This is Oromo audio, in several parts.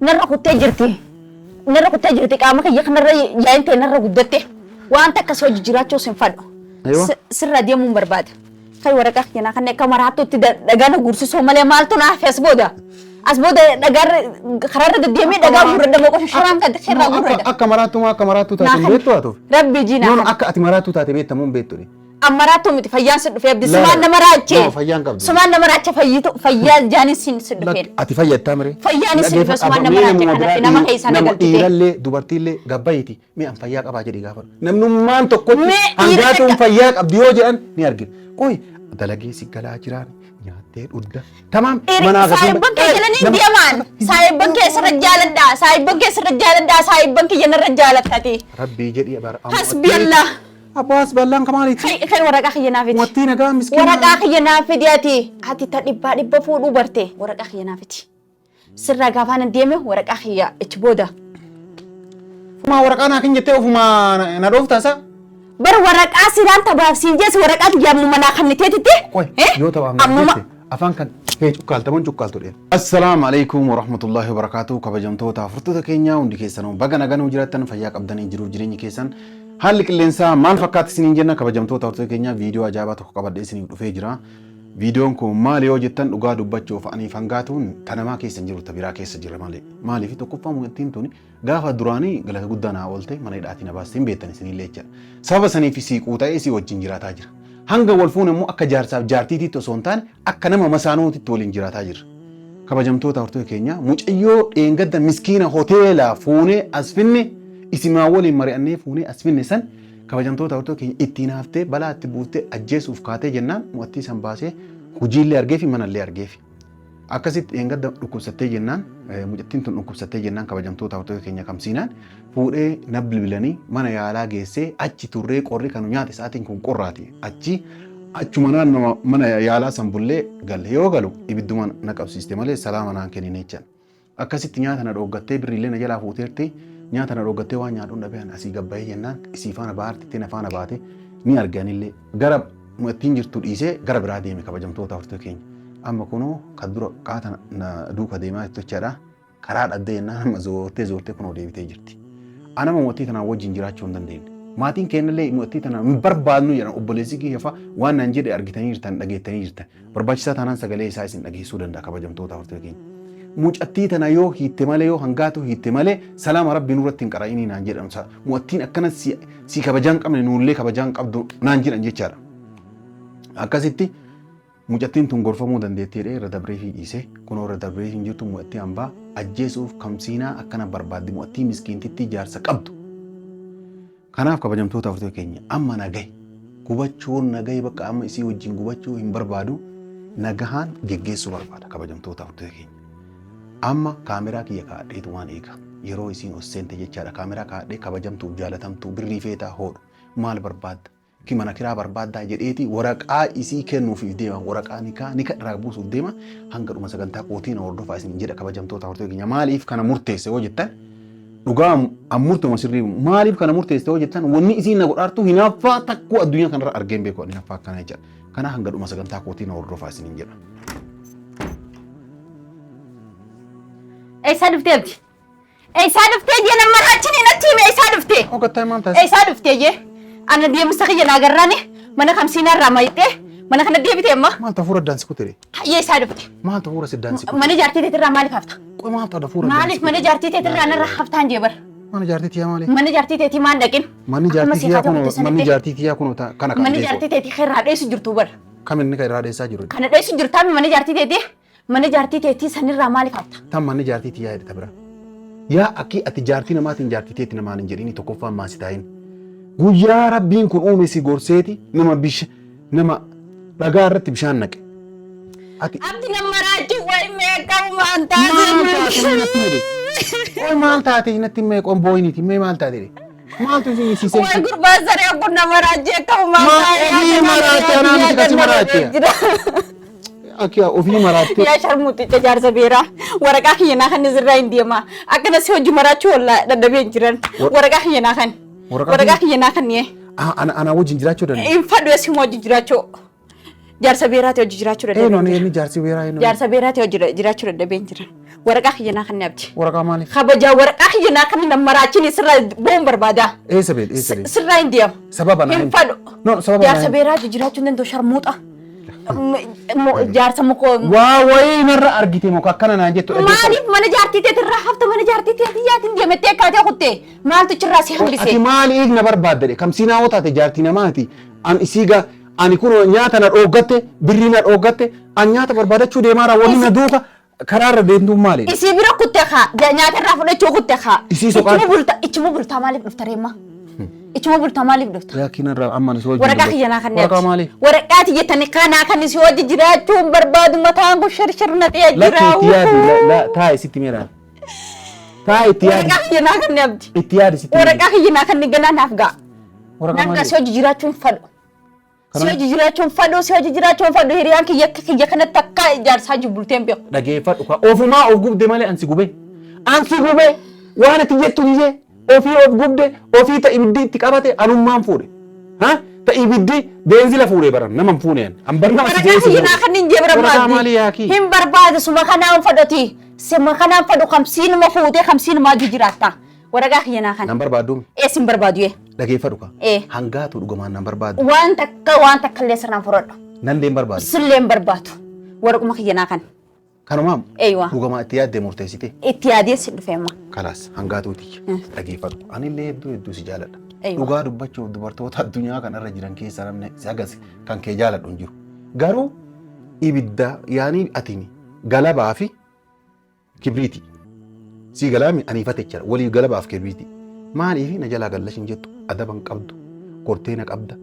Narra kuttee jirti. Narra kuttee jirti qaama kiyya kanarra yaa'in ta'e narra guddatte. Waan takka si hojii jiraachuu sin fadhu. Aywa. Sirraa deemuun barbaada. Kai waraqaa kiyya naa kanneen akka maraattuutti dhagaa na guursisuu malee maaltu na hafe as booda. As booda dhagaarra karaarra deddeemee dhagaa guurradha moo qofa sharaan kan irraa guurradha. Akka maraattuu maa akka maraattuu taate hin beektu haa ta'u. Rabbi jiinaa. No, no, akka ati maraattuu taate beektamu hin beektu. Ammaraattuu miti fayyaan si dhufee abdi Laa, sumaan nama raachee. no, fayyaan qabdu. Sumaan nama raache fayyitu fayyaa jaanin sin si dhufeen. Ati fayyattaa mire. Fayyaan isin dhufe sumaan nama raache kanatti nama keessaa na galchite. Dhiirallee dubartiillee gabbayiiti mee an fayyaa qabaa jedhee gaafadhu. Namnummaan tokkotti Mee dhiira hangaatuun takka- fayyaa qabdi yoo jedhan ni argina. Qoy dalagee si galaa jiraan nyaattee dhugda. Tamaam manaa gasee. Saayibban kee jalanii deemaan. Saayibban kee sirra jaaladhaa. Saayibban kee sirra jaaladhaa. Saayibban kiyya narra jaalattati. Rabbii jedhii bara. Hasbi Allah. Abbaa hasballaan kamaaliiti. Kai kai waraqaa kiyya naa fidi. Wattii nagaa miskiina. Waraqaa kiyya naa fidi ati. Ati ta dhibbaa dhibba fuudhuu barte. Waraqaa kiyya naa fidi. Sirraa gaafaan hin deeme waraqaa kiyya ichi booda. Ofumaa waraqaa naa kan jettee ofumaa na dhooftaa isaa? Bar waraqaa siraan tabaaf siin jees waraqaa kiyya ammuma naa kanniteetitti. Qoy yoo tabaaf naa jette afaan kan kee cuqqaalta moo hin cuqqaaltu dheen. Assalaamu alaikum warahmatullahi wabarakatuh kabajamtoota hordoftoota keenya hundi keessanuu baga nagaa jiraattan fayyaa qabdanii jiruuf jireenyi keessan haalli qilleensaa maal fakkaata isiniin jenna. Kabajamtoota hordoftoota keenya, viidiyoo ajaa'ibaa tokko qabadhee isiniif dhufee jira. Viidiyoon kun maali yoo jettan, dhugaa dubbachuuf aniif hangaatuun tanamaa keessa hin jiru, ta biraa keessa jira malee. Maaliif? Tokkoffaa, mucattiin tuni gaafa duraanii galata guddaa naa oolte, mana hidhaatii na baastee hin beektan isinillee jechaadha. Sababa saniif sii quuta'ee sii wajjin jiraataa jira. Hanga wal fuune immoo akka jaarsaaf jaartiitiitti osoo hin taane akka nama masaanuutitti waliin jiraataa jirra. Kabajamtoota hordoftoota keenya, mucayyoo dheengadda miskiina hoteelaa fuunee as finne, isimaa waliin mari'annee fuunee as finne san, kabajamtoota hordoftoota keenya, ittiin haftee balaa itti buuftee ajjeesuuf kaatee jennaan mu'attii san baasee hojiillee argee fi manallee argeefi. Akkasitti dheengadda dhukkubsattee jennaan, mucattiin tun dhukkubsattee jennaan, kabajamtoota hordoftoota keenya, kamsiinaan fuudhee na bilbilanii mana yaalaa geessee achi turree, qorri kanu nyaate, sa'aatiin kun qorraati, achi achuma naannoo mana yaalaa san bullee galle. Yoo galu ibidduma na qabsiiste malee salaama naan kennine jechaan. Akkasitti nyaata na dhooggattee, birriillee na jalaa fuuteerti, nyaata na dhooggattee waan nyaadhuun dhabee asii gabbayee jennaan isii faana baartitti na faana baate ni arganillee gara mu'attiin jirtu dhiisee gara biraa deeme. Kabajamtoota hordoftoota keenya, amma kunoo kan dura qaata na duuka deemaa jirtu jechaadha. Karaa dhabdee jennaan amma zoortee zoortee kunoo deebitee jirti. Anama mu'attii tanaan wajjin jiraachuu hin dandeenye. Maatiin keenyallee mu'attii tana hin barbaadnu jedhan. Obboleessi kiyya fa'a waan naan jedhe argitanii jirtan, dhageettanii jirtan. Barbaachisaa taanaan sagalee isaa isin dhageessuu danda'a, kabajamtoota hordoftoota keenya. Mucattii tana yoo hiitte malee, yoo hangaatu hiitte malee salaama rabbi nurratti hin qara'inii naan jedhan. Mu'attiin akkana si kabajaa hin qabne, nuullee kabajaa hin qabdu naan jedhan jechaadha. Akkasitti mucattiin tun gorfamuu dandeettiidha, irra dabree fi dhiisee kunoo irra dabree hin jirtu. Mu'attii hambaa ajjeesuuf kamsiinaa akkana barbaaddi, mu'attii miskiintittii jaarsa qabdu. Kanaaf, kabajamtoota hordoftoota keenya, amma nagahi gubachuun nagahi bakka amma isii wajjin gubachuu hin barbaadu, nagahaan geggeessuu barbaada. Kabajamtoota hordoftoota keenya, amma kaameraa kiyya kaa'adheetu waan eega yeroo isiin ol seente jechaadha. Kaameraa kaa'adhee, kabajamtuuf jaalatamtuu, birrii feetaa hoodhu, maal barbaadda, ki mana kiraa barbaaddaa jedheeti waraqaa isii kennuufiif deema, waraqaa nikaa nika irraa buusuuf deema. Hanga dhuma sagantaa kootii na hordofaa isin jedha. Kabajamtoota hordoftoota keenya, maaliif kana murteesse yoo jettan, dhugaa an murtuma sirrii. Maaliif kana murteesse yoo jettan, wanni isiin na godhaartu hinaaffaa takkuu addunyaa kanarra argeen beeku ani hinaaffaa akkana jecha. Kana hanga dhuma sagantaa kootii na hordofaa isiniin jedha. Eessaa dhuftee abdi? Eessaa dhuftee jee nama raachini natti hime, eessaa dhuftee? Ogattaa maal taasise? Eessaa dhuftee jee? Ana deemsa kiyya naa garraani mana kamsiinaa irraa mayixee mana kana deebite amma. Maaltu hafuura addaan si kutere? Hayyee, eessaa dhufte? Maaltu hafuura si addaan si kutere? Mana jaartii teetirraa maaliif hafta? Qoy, maaltu hafuura addaan si Maaliif mana jaartii teetirraa narra haftaan jee bar? Mana jaartii tiyyaa maali? Mana jaartii teetii maan dhaqin? Manni Akkuma jaartii si tiyyaa haata kunoo kutte manni sanitti. jaartii tiyyaa kunoo kana kan Mana jaartii teetii irraa dheessu jirtu bar. Kam inni kan irraa dheessaa jiru? Kana dheessu jirtaa mana jaartii teetii? Mana jaartii teetii sanirraa maaliif hafta? Tan manni jaartii tiyyaa jedhe ta bira. Yaa akki, ati jaartii namaatiin jaartii teetti namaan hin jedhini. Tokkoffaan maasi taa'in. Guyyaa rabbiin kun uume si gorseeti nama bisha nama dhagaa irratti bishaan naqe. Ati Abdi, nama raachuu wayi mee qabumaan maal taate taasise. natti hime? Qoy, maal taate natti hime? Qombooyiniiti mee, maal taate? Maaltu isin isiisee? Wayi gurbaa saree kun nama raachee qabumaan Maal ofii maraatte, anaa miti kasi maraatte. Akki ofii maraatte. Yaa sharmuuticha jaarsa beeraa, waraqaa kiyya naa kan sirraa hin deema. Akkana si hojii maraachuu wallaa dadhabee hin jiran. Waraqaa kiyya naa kan. Waraqaa Waraqaa kiyya naa kan. Ana wajjin jiraachuu danda'a. Hin fadhu si hojii jiraachuu. Jaarsa beeraati hojii jiraachuu Eenyu dadhabeen jira. inni jaarsi beeraa eenyu? Jaarsa beeraati hojii jiraachuu dadhabeen jira. Waraqaa kiyya naa kan abdi. Waraqaa maaliif? Kabajaa waraqaa kiyya naa kan nama maraachini sirraa bu'uun barbaada. Eessa beet? Eessa beet? Sirraa hin deemu. Sababa naa Hin himi. fadhu. No, sababa naa Jaarsa himi. beeraati jiraachuu hin danda'u sharmuuxa. Jaarsa mukoo. Waa wayii narra argite moo akkana naan jettu dhaggeeffadhu. Maaliif mana jaartii teetirraa hafta mana jaartii teetii yaatiin deemattee akkaatee kutte maaltu chirraa si hambise? Ati maaliif na barbaadde? Kamsiinaa hoo taate jaartii namaati. An isii gaa ani kun nyaata na dhooggatte birrii na dhooggatte an nyaata barbaadachuu deemaara wanni na duuka karaarra deemtuun maali? Isii bira kutte kaa nyaata irraa fudhachuu kutte kaa. Isii soqaan- Ichuma bulta ichuma bultaa maaliif dhufta reemma? Ichuma bultaa maaliif dhufta? Laakiin irraa amma si wajjin Waraqaa dubbadhu. kiyya naa kan Waraqaa maali? Waraqaa tiyya tani kanaa kan si wajji jiraachuu hin barbaadu mataan kun shirshir na ta'ee jira. Lakki itti yaadi taa'i sitti meeraan. Taa'i itti yaadi. Waraqaa kiyya naa kan abdi. Itti yaadi sitti meeraan. Waraqaa kiyya naa kan ganaa naaf ga'a. Waraqaa Nan maali? si hojii jiraachuun fadhu. Si hojii jiraachuun fadhu, si hojii jiraachuun fadhu hiriyaan kiyya akka kiyya kanatti akka ijaarsaa jiru bulteen beeku. Dhageeffadhu kaa ofumaa of gubde malee ansi gubee. Ansi gubee waan ati jettu gisee ofii of gubde ofii ta ibiddi itti qabate anummaan fuudhe. Ha? Ta ibiddi beenzila fuudhee baran nama hin fuune an. An bar nama si Waraqaa jeessi kiyya naa kan hin jee Waraqaa barbaaddi. maali yaakii? Hin barbaadu suma kanaan fadhati. Suma kanaan fadhu kamsiinuma fuutee kamsiinuma hojii jiraatta. Waraqaa kiyya naa kan. Nan barbaaddu. Ees hin barbaadu yee. Dhageeffadhu kaa. Eh. Hangaatu dhugumaan nan barbaaddu. Waan takka waan takka illee sirnaan fudhadhu. Nan leen barbaadu. Sillee hin barbaadu. Waraquma kiyya naa kan. Kanumaam. Eeywa. Dhugumaa itti yaaddee murteessite. Itti yaadee si dhufe amma. Kalaas hangaatuu tiyya. Dhageeffadhu. Anillee hedduu hedduu si jaaladha. Eeywa. Dhugaa dubbachuuf dubartoota addunyaa kanarra jiran keessaa namni si hagas kan kee jaaladhu hin jiru. Garuu ibidda yaanii atini galabaa fi kibriitii. Sii galaami aniifate jira. Walii galabaaf kibriitii. Maaliif na jalaa gallashin jettu adaba hin qabdu. Kortee na qabda.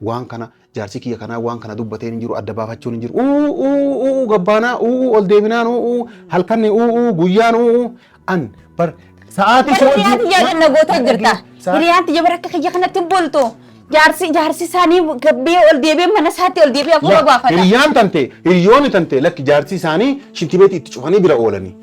Waan kana jaarsi kiyya kanaa waan kana dubbatee hin jiru adda baafachuun hin jiru. Uu uu uu gabbaanaa uu ol deebinaan uu uu halkanni uu uu guyyaan uu uu an bar sa'aatii Bara hiriyaan tiyya ganna gootee jirta. Hiriyaan tiyya bara akka kiyya kanatti hin bultu. Jaarsi jaarsi isaanii gabbee ol deebi'ee mana isaatti ol deebi'ee hafuura baafata. Hiriyaan tante hiriyoonni tante lakki jaarsi isaanii shintibeetii itti cufanii bira oolanii.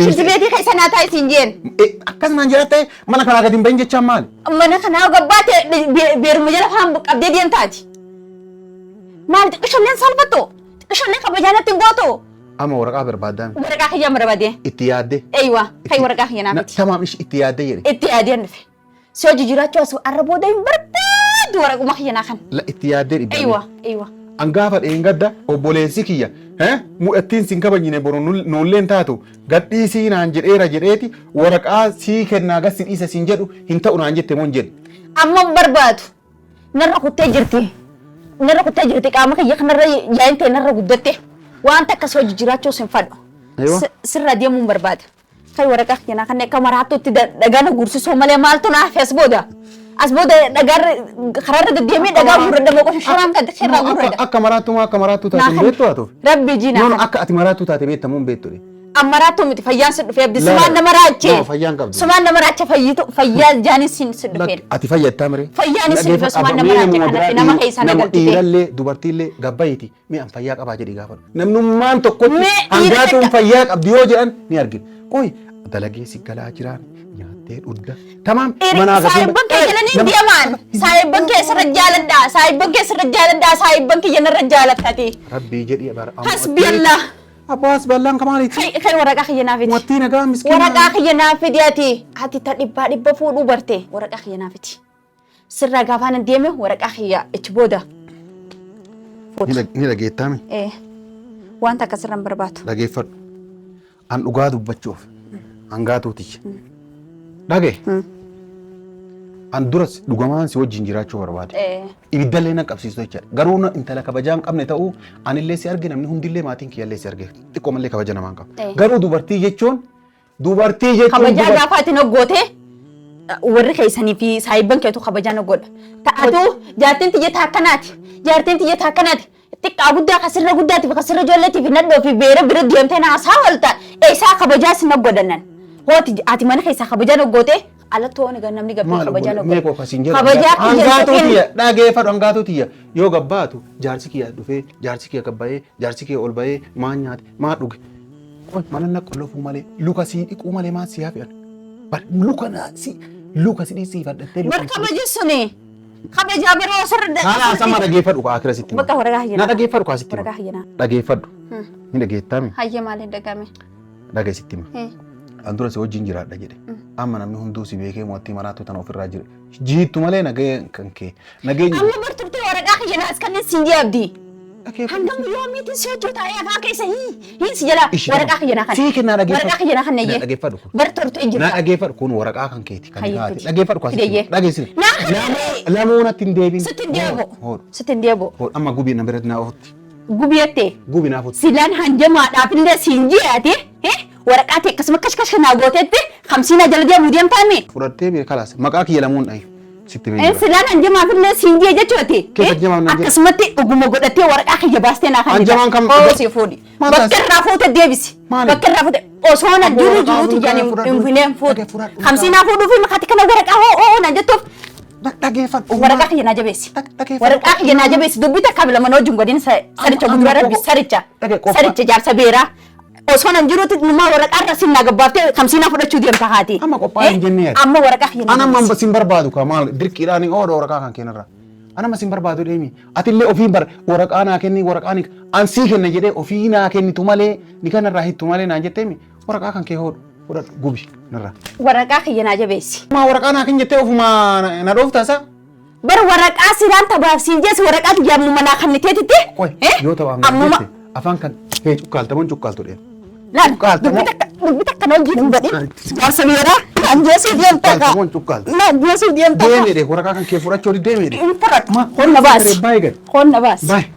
Shintibeetii keessa naa taa'e siin jeen. Akkas naan jedha ta'e mana kanaa gadi hin bahin jechaan maali? Mana kanaa gabbaate beeruma jala faan qabdee deemtaati. Maal xiqqisholleen salphattu xiqqishollee kabajaa natti hin gootu. Amma waraqaa barbaaddaa miti. Waraqaa kiyya barbaadee. Itti yaaddee. Eeywa kai waraqaa kiyya naa fidi. Tamaam ishi itti yaaddee jedhe. Itti yaadeen dhufe. Si hojii jiraachuu as arra booda hin barbaadu waraquma kiyya naa kan. La itti yaaddee dhibba. Eeywa eeywa. An gaafa dheengadda obboleessi kiyya mu'attiin sin kabajine boru nuulleen taatu gadhiisii naan jedheera jedheeti waraqaa sii kennaa gad si dhiisa siin jedhu hin ta'u naan jette moo hin jenne. Amma hin barbaadu. Narra kuttee jirti. Narra kuttee jirti qaama kiyya kanarra yaa'iin ta'e narra guddatte. Waan takka si hojii jiraachuu sin fadhu. Eeywa. Sirra deemuu hin barbaada. Kai waraqaa kiyya naa kan akka maraattuutti dhagaa na guursisuu malee maaltu na hafe as booda. As booda dhagaarra karaarra deddeemee dhagaa guurradha moo qoshasharaan kan irraa guurradha. Akka maraattuu maa akka maraattuu taate hin beektu haa ta'u. Rabbi jii naa No, no, akka ati maraattuu taate beektamu hin beektu. Ammaraattuu miti fayyaan si dhufee abdi La, sumaan nama raachee. No, fayyaan qabdu. Sumaan nama raache fayyitu fayyaa jaanis sin si dhufeen. Ati fayyattaa miree. Fayyaanis si dhufe sumaan nama raache kanatti nama keessaa na galchite. Dhiirallee dubartiillee gabbayiiti mee an fayyaa qabaa jedhii gaafadhu. Namnummaan tokkotti Mee dhiira hangaatuun takka- fayyaa qabdi yoo jedhan ni argina. Qoy dalagee si galaa jiraan nyaattee dhugda. Tamaam manaa gadi. Saayibban kee jalanii deemaan. Saayibban kee sirra jaaladha. Saayibban kee sirra jaaladha. Saayibban kiyya narra jaalattati. Rabbii jedhii bara. Hasbi Allah. Abbaa hasbi Allahn ka maaliiti? Kai kai waraqaa kiyya naa fidi. Wattii nagaa miskiina. Waraqaa kiyya naa fidi ati. Ati ta dhibbaa dhibba fuudhuu barte. Waraqaa kiyya naa fidi. Sirraa gaafaan hin deeme waraqaa kiyya ichi booda. Ni dhageettaami? Ee. Wanta akka sirra hin barbaadu. Dhageeffadhu. An dhugaa dubbachuuf hangaatuu tiyya. Dhage. An duras dhugamaan si wajjin jiraachuu barbaade. Ibiddallee na qabsiistu jechaadha. Garuu na intala kabajaa hin qabne ta'uu anillee si arge namni hundillee maatiin kiyyallee si arge. Xiqqoo mallee kabaja namaa hin qabu. Garuu dubartii jechuun dubartii jechuun Kabajaa gaafa ati noggoote warri keessanii fi saayibban keetu kabajaa noggoodha. Ta'atu jaartiin tiyya taakkanaati. Jaartiin tiyya taakkanaati. Xiqqaa guddaa kasirra guddaatiif kasirra ijoolleetiif nadhoo fi beera bira deemtee naasaa oolta. Eessaa kabajaa si noggodannan. Hooti ati mana keessaa kabajaa noggoote alatti hooni gan namni gabbee Maal kabajaa obbole mee noggoodha. koo kasiin jedhu Kabajaa kiyya hin hangaatuu tuqin. tiyya dhageeffadhu hangaatuu tiyya yoo gabbaatu jaarsi kiyya dhufee jaarsi kiyya gabbayee jaarsi kiyya ol bayee maa nyaate maa dhuge qoy mana na qollofuu malee luka sii dhiquu malee maa sii hafe bar luka na si luka si dhiqsiifadhattee luka Bar kabaji suni. Kabajaa biroo sirra. Haala sama dhageeffadhu kaa akira sitti. Bakka waraqaa hayyanaa. Na dhageeffadhu kaa sitti. Waraqaa hayyanaa. Dhageeffadhu. Ni dhageettaami. Hayyee maaliin dhagame? Dhagee sitti hima. An dura si wajjin jiraadha jedhe. Amma namni hunduu si beekee mootii maraatu tana ofirraa jira. Jiittu malee nagee kan kee. Nageenyi. Amma barturtee waraqaa hayyanaa as kanneen siin jee abdii. Hangam yoomiitiin si hojii taa'ee afaan keessa hii si jala waraqaa hayyanaa kana. Sii kennaa dhageeffadhu. Waraqaa hayyanaa kana Na iyyee. dhageeffadhu. Barturtee Na jirta. dhageeffadhu kun waraqaa kan keeti kan Hayyee kaate. fidi. Dhageeffadhu kaasi. Fideyyee. Dhageessine. Naa kana Lamuu natti hin deebiin. Sitti hin deebi'u. Hoodhu. Sitti hin deebi'u. Hoodhu. Amma gubii na biratti naa ofutti. Gubiyattee. Gubii naa ofutti. Silaan hanjamaadhaaf illee siin ji'aate waraqaa ta'e akkasuma kash kash naa gootetti hamsiina jala deemuu deemtaami. Fudhattee bee kalaas maqaa kiyya lamuun dhahi. Sitti mee jira. Silaan hanjamaaf illee siin ji'e jechuuti. Keessa hanjamaaf naan jedhe. Akkasumatti dhuguma godhattee waraqaa kiyya baastee naa kan Hanjamaan kam- Oo si fuudhi. Maal Bakka taasise? irraa fuute deebisi. Maali? Bakka irraa fuute osoo na jiru Waraqaa jiruuti fuudhu, jedhanii fudhadhu. hin fineen fuudhu. Dhage, fudhadhu. Hamsiinaa fuudhuu fi makaatti kana waraqaa hoo hoo naan jettuuf Dhageeffadhu. waraqaa kiyya naa jabeessi. Dhageeffadhu. Waraqaa kiyya naa jabeessi. Dubbii takka lama wajjin godhin saricha Amma- guddaa rabbi amma- saricha. Dhage, qofa- Saricha jaarsa beeraa. Osoo nan jiruutti numaa waraqaa irra sin naa gabbaaftee kamsiinaa fudhachuu deemta haati. Amma qophaa'e hin jennee ati. Amma waraqaa kiyya naa Ana jabeessi. amma sin barbaadu ka maal dirqiidhaan oodha waraqaa kan keenarra. Ana amma sin barbaadu deemi. Atillee ofii bar waraqaa naa kenni waraqaa ni an sii kenna jedhee ofii naa kennitu malee ni kanarraa hittu malee naan jetteemi waraqaa kan kee hoodhu fudhadhu gubi narraa. Waraqaa kiyya naa jabeessi. Maa waraqaa naa kenni jettee ofuma na dhoofta isa? Bar waraqaa silaan tabaaf siin jees waraqaa kiyya ammuma naa kenniteetitti. Qoy yoo ta'u amma Ammuma jette afaan kan kee cuqqaaltamuun cuqqaaltu dheera. Laal Cuqqaaltamoo. dubbii takka na wajjin hin godhin. Jaarsa beeraa naan jeesuuf deemta kaa. Cuqqaaltamuun cuqqaaltu. Naan jeesuuf deemta kaa. Deemi dheera waraqaa kan kee fudhachuu deemi dheera. Hin fudhadhu. Ma- Qonna baasi. Baay'ee gadi. Qonna baasi. Baay'ee.